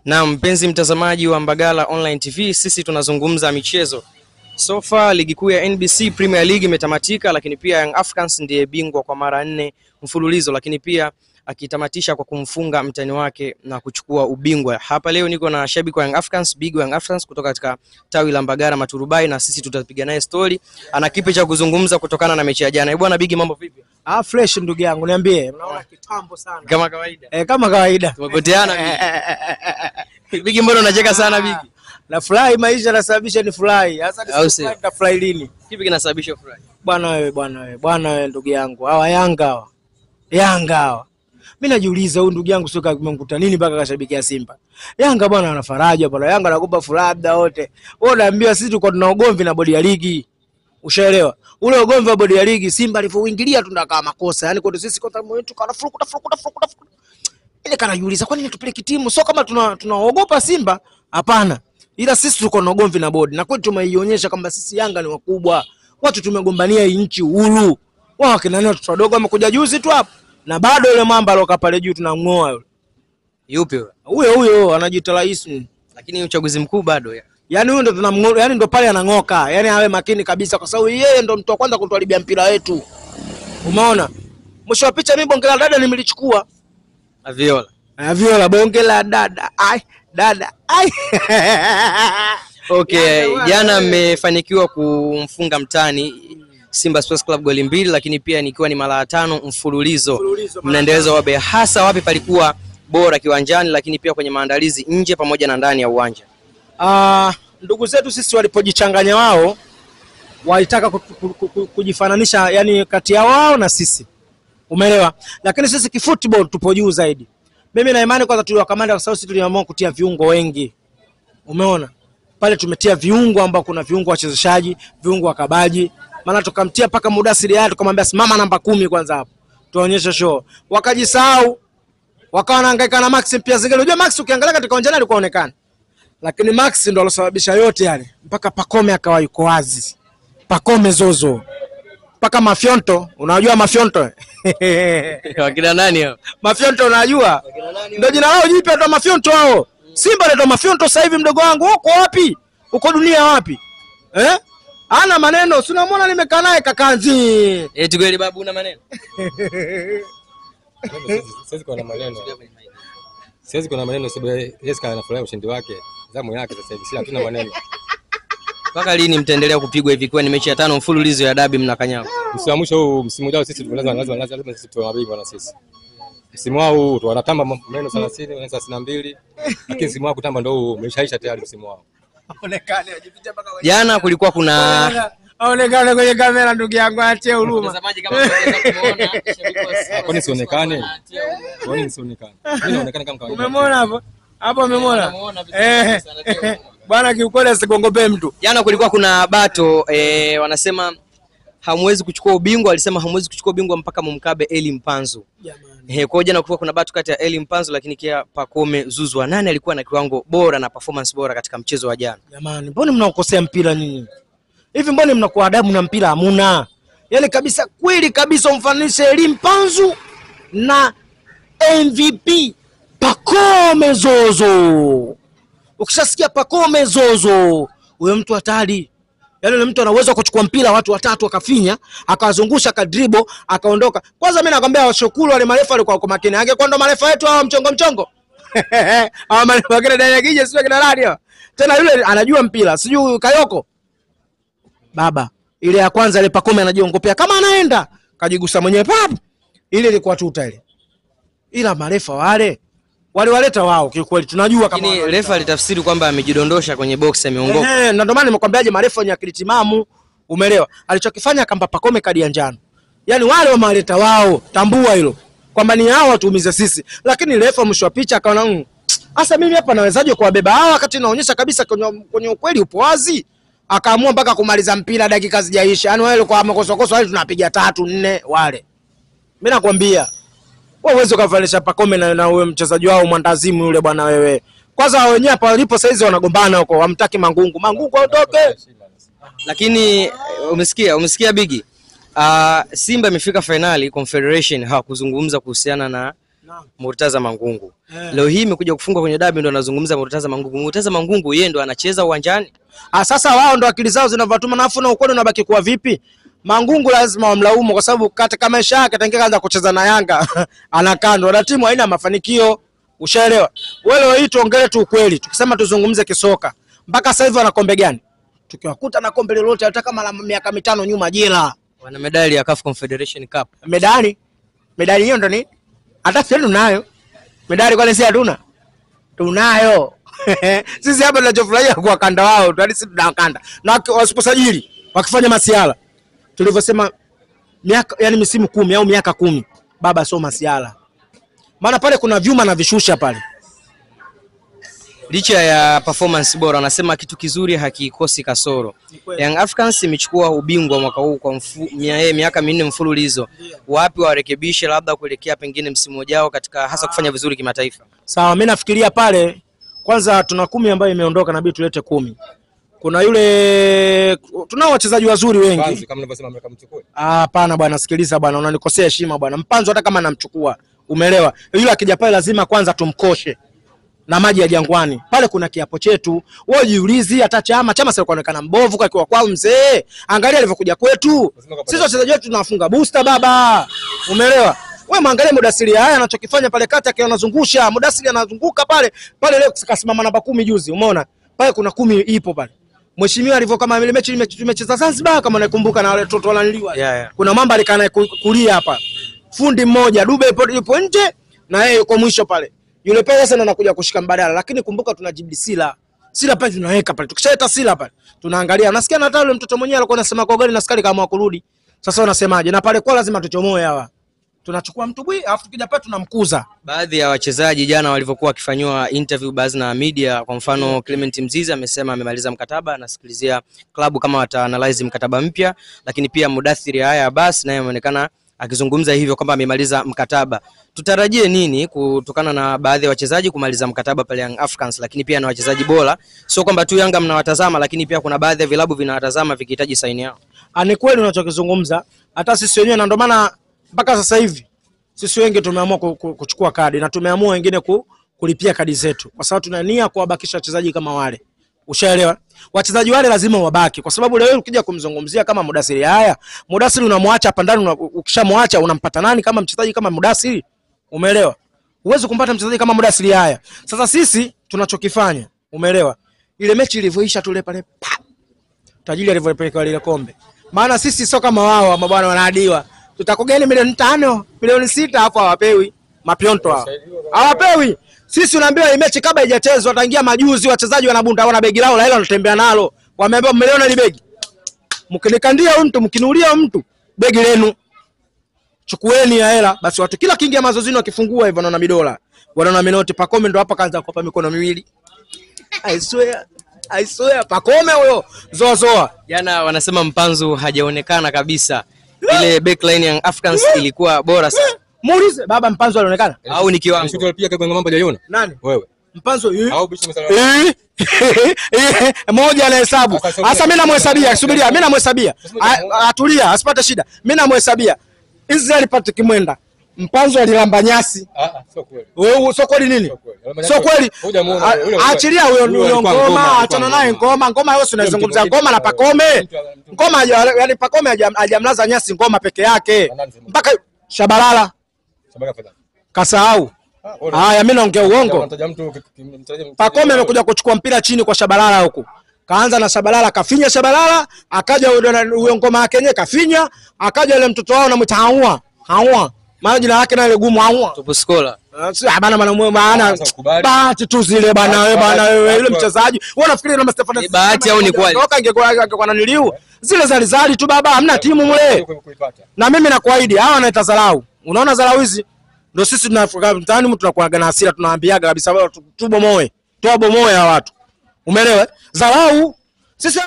Na mpenzi mtazamaji wa Mbagala Online TV, sisi tunazungumza michezo. So far ligi kuu ya NBC Premier League imetamatika, lakini pia Young Africans ndiye bingwa kwa mara 4 mfululizo, lakini pia akitamatisha kwa kumfunga mtani wake na kuchukua ubingwa. Hapa leo niko na shabiki wa Young Africans, big Young Africans kutoka katika tawi la Mbagala Maturubai, na sisi tutapiga naye story. Ana kipi cha kuzungumza kutokana na mechi ya jana. Bwana Bigi, mambo vipi? Ah, fresh ndugu yangu, niambie. Unaona kitambo sana. Kama kawaida. Kama kawaida. Tumepoteana Bigi. Bigi, mbona unacheka sana Bigi? Na furahi, maisha yanasababisha ni furahi. Sasa nitafurahi lini? Kipi kinasababisha furahi? Bwana wewe, bwana wewe, bwana wewe ndugu yangu. Hawa Yanga hawa. Yanga hawa. Mimi najiuliza huyu ndugu yangu sio kumkuta nini mpaka kashabikia Simba. Yanga bwana ana faraja bwana. Yanga anakupa furaha muda wote. Wewe unaambiwa sisi tulikuwa tuna ugomvi na bodi ya ligi. Ushaelewa? Ule ugomvi wa bodi ya ligi Simba alivyoingilia tundakaa makosa. Yaani kwetu sisi kwa mwetu kana furukuta furukuta furukuta. Ile kanajiuliza kwa nini tupeleke timu? Sio kama tunaogopa Simba, hapana. Ila sisi tulikuwa na ugomvi na bodi na kwetu tumeionyesha kwamba sisi Yanga ni wakubwa. Watu tumegombania nchi huru. Wao kina nani watoto wadogo wamekuja juzi tu hapo. Na bado yule mamba aloka pale juu tunamngoa yule. Yupi yule? Huyo huyo anajiita rais. Lakini uchaguzi mkuu bado ya. Yaani huyo ndo tunamngoa, yaani ndo pale anangoka. Yaani awe makini kabisa kwa sababu yeye ndo mtu wa kwanza kutuharibia mpira wetu. Umeona? Mwisho wa picha mimi bonge la dada nimelichukua. Aviola. Aviola bonge la dada. Ai, dada. Ai. Okay, jana mmefanikiwa kumfunga mtani Simba Sports Club goli 2, lakini pia nikiwa ni mara 5 mfululizo mnaendeleza wabe. Hasa wapi palikuwa bora kiwanjani, lakini pia kwenye maandalizi nje pamoja na ndani ya uwanja? Ndugu zetu sisi walipojichanganya wao walitaka kujifananisha yani kati ya wao na sisi. Umeelewa? Lakini sisi kifootball tupo juu zaidi. Mimi na imani kwanza tuliwakamanda kwa sababu sisi tuliamua kutia viungo wengi. Umeona? Pale tumetia viungo ambao kuna viungo wachezeshaji, viungo wakabaji. Maana tukamtia paka Mudasiri yeye tukamwambia simama namba 10 kwanza hapo. Tuonyeshe show. Wakajisahau. Wakawa wanahangaika na Max pia zingine. Unajua Max ukiangalia katika uwanjani alikuwa haonekani. Lakini Max ndo alosababisha yote yale. Mpaka Pacome akawa yuko wazi. Pacome Zozo. Mpaka Mafionto, unajua Mafionto? Wakina nani hao? Mafionto unajua? Ndio jina lao jipya ndo Mafionto hao. Simba ndio Mafionto sasa hivi mdogo wangu. Uko wapi? Uko dunia wapi? Eh? Ana maneno, si unamwona nimekaa naye kakanzi. Eti kweli babu una maneno? Siwezi kuwa na maneno. Siwezi kuwa na maneno sababu Jessica anafurahia ushindi wake. Zamu yake sasa hivi, si hatuna maneno. Mpaka lini mtaendelea kupigwa hivi kwa ni mechi ya 5 mfululizo ya dabi mnakanyaga? Msimu wa mwisho huu, msimu ujao sisi lazima sisi tuwe mabingwa na sisi. Msimu wao tu wanatamba meno 30, 32, lakini msimu wao kutamba ndio huu umeshaisha tayari msimu wao. Aonekane ajificha mpaka wewe. Jana kulikuwa kuna aonekane kwenye kamera ndugu yangu atie huruma. Mtazamaji kama unaweza kumuona shabiki wa Simba. Kwani sionekane? Kwani sionekane? Mimi naonekana kama kawaida. Umemwona hapo? Hapo umemwona? Bwana kiukweli asigongopee mtu. Jana kulikuwa kuna bato wanasema hamwezi kuchukua ubingwa, alisema hamwezi kuchukua ubingwa mpaka mumkabe Eli Mpanzu. Jamani. Kwa jana kulikuwa kuna bato kati ya Eli Mpanzu lakini kia Pacome Zouzoua. Nani alikuwa na kiwango bora na performance bora katika mchezo wa jana? Jamani, mbona mnaokosea mpira nyinyi? Hivi mbona mnakuwa adabu na mpira hamuna? Yaani kabisa kweli kabisa umfananishe Eli Mpanzu na MVP Pacome Zozo. Ukishasikia Pacome Zozo, huyo mtu hatari. Yaani yule mtu ana uwezo wa kuchukua mpira watu watatu akafinya, akawazungusha, akadribble, akaondoka. Kwanza mimi nakwambia washukuru wale marefa walikuwa kwa makini. Angekuwa ndo marefa wetu hawa mchongo mchongo. Hawa marefa kile ndani ya kije sio kina nani. Tena yule anajua mpira, sijui Kayoko. Baba, ile ya kwanza ile Pacome anajiongopea kama anaenda, kajigusa mwenyewe pap. Ile ilikuwa tuta ile. Ila marefa wale waliwaleta wao kiukweli tunajua kama lakini refa alitafsiri kwamba amejidondosha kwenye box ameongoka. Na ndio maana nimekwambiaje marefa wenye akili timamu, umeelewa? Alichokifanya akampa Pacome kadi ya njano. Yaani wale wameleta wao, tambua hilo. Kwamba ni hao watuumize sisi. Lakini refa mwisho wa picha akaona sasa mimi hapa nawezaje kuwabeba hawa wakati naonyesha kabisa kwenye ukweli upo wazi. Akaamua mpaka kumaliza mpira dakika zijaisha. Yaani wale kwa makosa kosa wale tunapiga 3 4 wale. Mimi nakwambia wewe uwezo kavalisha Pacome na wewe mchezaji wao mwandazimu yule bwana wewe. Kwanza wao wenyewe hapa walipo saizi wanagombana huko, hamtaki Mangungu. Mangungu aondoke. Lakini umesikia Bigi? Simba imefika finali Confederation, hawakuzungumza kuhusiana na Murtaza Mangungu. Leo hii imekuja kufungwa kwenye dabi ndo anazungumza Murtaza Mangungu. Murtaza Mangungu yeye ndo anacheza uwanjani. Sasa wao ndo akili zao zinavyotuma, na afu na ukweli unabaki kuwa vipi? Mangungu lazima wamlaumu kwa sababu katika maisha yake tangia kaanza kucheza na Yanga anakandwa na timu haina mafanikio. Ushaelewa? Wewe leo hii tuongelee tu ukweli. Tukisema tuzungumze kisoka. Mpaka sasa hivi wana kombe gani? Tukiwakuta na kombe lolote hata kama la miaka 5 nyuma jela. Wana medali ya CAF Confederation Cup. Medali? Medali hiyo ndo ni? Hata sisi tunayo. Medali kwani sisi hatuna? Tunayo. Sisi hapa tunachofurahia kwa kanda wao, hadi sisi tunakanda. Na wasiposajili, wakifanya masiala. Tulivyosema miaka, yani misimu 10 au miaka 10, baba sio masiala. Maana pale kuna vyuma na vishusha pale. Licha ya performance bora, anasema kitu kizuri hakikosi kasoro. Young Africans imechukua ubingwa mwaka huu kwa miaka 4 mfululizo. Wapi warekebishe labda kuelekea pengine msimu ujao katika hasa kufanya vizuri kimataifa? Sawa, mimi nafikiria pale kwanza tuna 10 ambayo imeondoka, na bidi tulete 10. Kuna yule tunao wachezaji wazuri wengi. Mpanzu kama unavyosema ameweka mchukue. Hapana bwana, sikiliza bwana, unanikosea heshima bwana. Mpanzu hata kama anamchukua, umeelewa? Yule akija pale lazima kwanza tumkoshe na maji ya Jangwani. Pale kuna kiapo chetu. Wewe jiulizi hata chama sio kuonekana mbovu kwa kiwa kwao mzee. Angalia alivyokuja kwetu. Sisi wachezaji wetu tunafunga booster baba. Umeelewa? Wewe muangalie Mudasiri haya anachokifanya pale kati akiwa anazungusha. Mudasiri anazunguka pale. Pale leo kasimama namba 10 juzi, umeona? Pale kuna 10 ipo pale. Mheshimiwa alivyo kama ile mechi tumecheza Zanzibar kama unakumbuka na wale watoto wananiliwa. Yeah. Kuna mamba alikaa naye kulia hapa. Fundi mmoja Dube yupo nje na yeye yuko mwisho pale. Yule pale sasa anakuja kushika mbadala, lakini kumbuka tuna Jibli Sila. Sila pale tunaweka pale. Tukishaleta Sila pale tunaangalia. Nasikia na hata yule mtoto mwenyewe alikuwa anasema kwa gari na askari kama kurudi. Sasa unasemaje? Na pale kwa lazima tuchomoe hawa. Tunachukua mtu bwi, alafu tukija pale tunamkuza. Baadhi ya wachezaji jana walivyokuwa wakifanywa interview baadhi na media, kwa mfano Clement Mzize amesema amemaliza mkataba, anasikilizia klabu kama wata analyze mkataba mpya, lakini pia Mudathiri Haya Abbas naye ameonekana akizungumza hivyo kwamba amemaliza mkataba. Tutarajie nini kutokana na baadhi ya wachezaji kumaliza mkataba pale Young Africans, lakini pia na wachezaji bora? Sio kwamba tu Yanga mnawatazama, lakini pia kuna baadhi ya vilabu vinawatazama vikihitaji saini yao. Ni kweli unachokizungumza, hata sisi wenyewe, na ndio maana mpaka sasa hivi sisi wengi tumeamua kuchukua kadi na tumeamua wengine kulipia kadi zetu, kwa sababu tuna nia kuwabakisha wachezaji kama wale. Ushaelewa? Wachezaji wale lazima wabaki, kwa sababu leo ukija kumzungumzia kama Mudasiri haya, Mudasiri unamwacha hapa ndani, ukishamwacha unampata nani kama mchezaji kama Mudasiri? Umeelewa? Huwezi kumpata mchezaji kama Mudasiri haya. Sasa sisi tunachokifanya, umeelewa? Ile mechi ilivyoisha tule pale, tajiri alivyopeleka lile kombe. Maana sisi sio kama wao mabwana wanaadiwa. Tutakugeni milioni 5, milioni 6 hapo hawapewi. Mapionto hao. Hawapewi. Sisi unaambiwa ile mechi kabla haijachezwa wataingia majuzi wachezaji wanabunda wana begi lao la hela wanatembea nalo. Wameambiwa mmeliona ile begi. Mkinikandia huyu mtu, mkinulia mtu, begi lenu. Chukueni ya hela. Basi watu kila kiingia mazoezini wakifungua hivyo wanaona midola. Wanaona minoti. Pakome ndo hapa kaanza kukopa mikono miwili. I swear Pakome huyo. Zoa zoa. Jana wanasema Mpanzu hajaonekana kabisa. Ile backline ya Africans ilikuwa bora sana. Muulize baba Mpanzu alionekana? Au ni kiwango? Shuti alipiga kwa mambo hajaiona? Nani? Wewe. Mpanzu au bisho msala. Moja anahesabu. Sasa mimi namhesabia, subiria, mimi namhesabia. Atulia, asipate shida. Mimi namhesabia. Israel Patrick Mwenda. Mpanzu alilamba nyasi. Sio kweli. Wewe sio kweli nini? Sio kweli. Achilia huyo ngoma, achana naye ngoma. Ngoma wewe unazungumza ngoma na Pakome. Ngoma yani Pakome hajamlaza nyasi ngoma peke yake. Mpaka Shabalala. Kasahau. Haya mimi naongea uongo. Pakome amekuja kuchukua mpira chini kwa Shabalala huku. Kaanza na Shabalala, kafinya Shabalala, akaja huyo ngoma yake yenyewe kafinya, akaja yule mtoto wao anamuita Haua. Haua. Maana jina lake na ile gumu Haua. Tupuskola. Bana maana bahati tu zile bana wewe bana wewe yule mchezaji. Wewe unafikiri na Stefano ni bahati au ni kweli? Toka ingekuwa naniliu. Zile zalizali tu baba, hamna timu mle. Na mimi nakuahidi hawa wanaita dharau. Unaona dharau hizi? Ndio sisi tunafika mtaani mtu tunakuwa na hasira tunaambiaga kabisa tubomoe. Tuwabomoe hawa watu. Umeelewa? Dharau sisi.